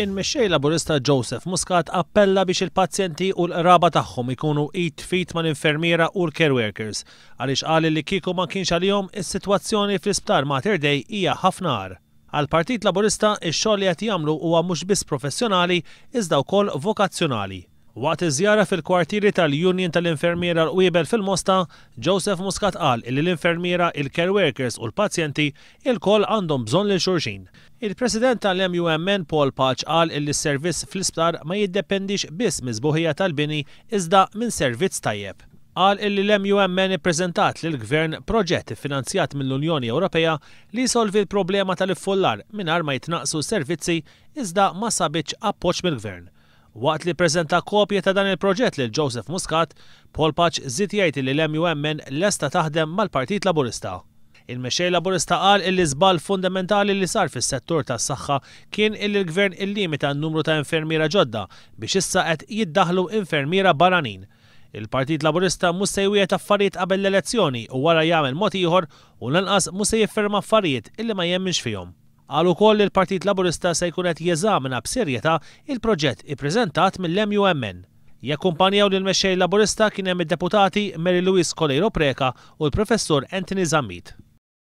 Il-Mexxej Laburista Joseph Muscat appella biex il-pazjenti u l-qraba tagħhom ikunu id f'id mal-infermiera u l-care workers għaliex qal li kieku ma kienx għalihom is-sitwazzjoni fl-Isptar Mater Dei hija ħafna agħar. Għall-Partit Laburista ix-xogħol li qed jagħmlu huwa mhux biss professjonali iżda wkoll vokazzjonali. Waqt iż-żjara fil-kwartieri tal-Union tal-Infermiera l-Qwiebel fil-Mosta, Joseph Muscat qal illi l-infermiera, il-care workers u l-pazjenti ilkoll għandhom bżonn lil xulxin. Il-President tal-MUMN Paul Pace qal illi s-servizz fl-isptar ma jiddependix biss mis-sbuħija tal-bini iżda minn servizz tajjeb. Qal illi l-MUMN ippreżentat lill-Gvern proġett iffinanzjat mill-Unjoni Ewropea li jsolvi l-problema tal-iffullar mingħajr ma jitnaqqsu s-servizzi iżda ma sabitx appoġġ mill-Gvern. Waqt li ppreżenta kopja ta' dan il-proġett lil Joseph Muscat, Paul Pace żied jgħid illi l-MUMN lesta taħdem mal-Partit Laburista. Il-Mexxej Laburista qal illi żball fundamentali li sar fis-settur tas-saħħa kien illi l-Gvern illimita n-numru ta' infermiera ġodda biex issa qed jiddaħħlu infermiera barranin. Il-Partit Laburista mhux se jwiegħed affarijiet qabel l-elezzjoni u wara jagħmel mod ieħor u lanqas mhux se jiffirma affarijiet illi ma jemminx fihom. Qal ukoll li l-Partit Laburista se jkun qed jeżamina b'serjetà il-proġett ippreżentat mill-MUMN. Jakkumpanjaw lill-Mexxej Laburista kien hemm id-Deputati Mary Louise Coleiro Preca u l-Professur Anthony Zammit.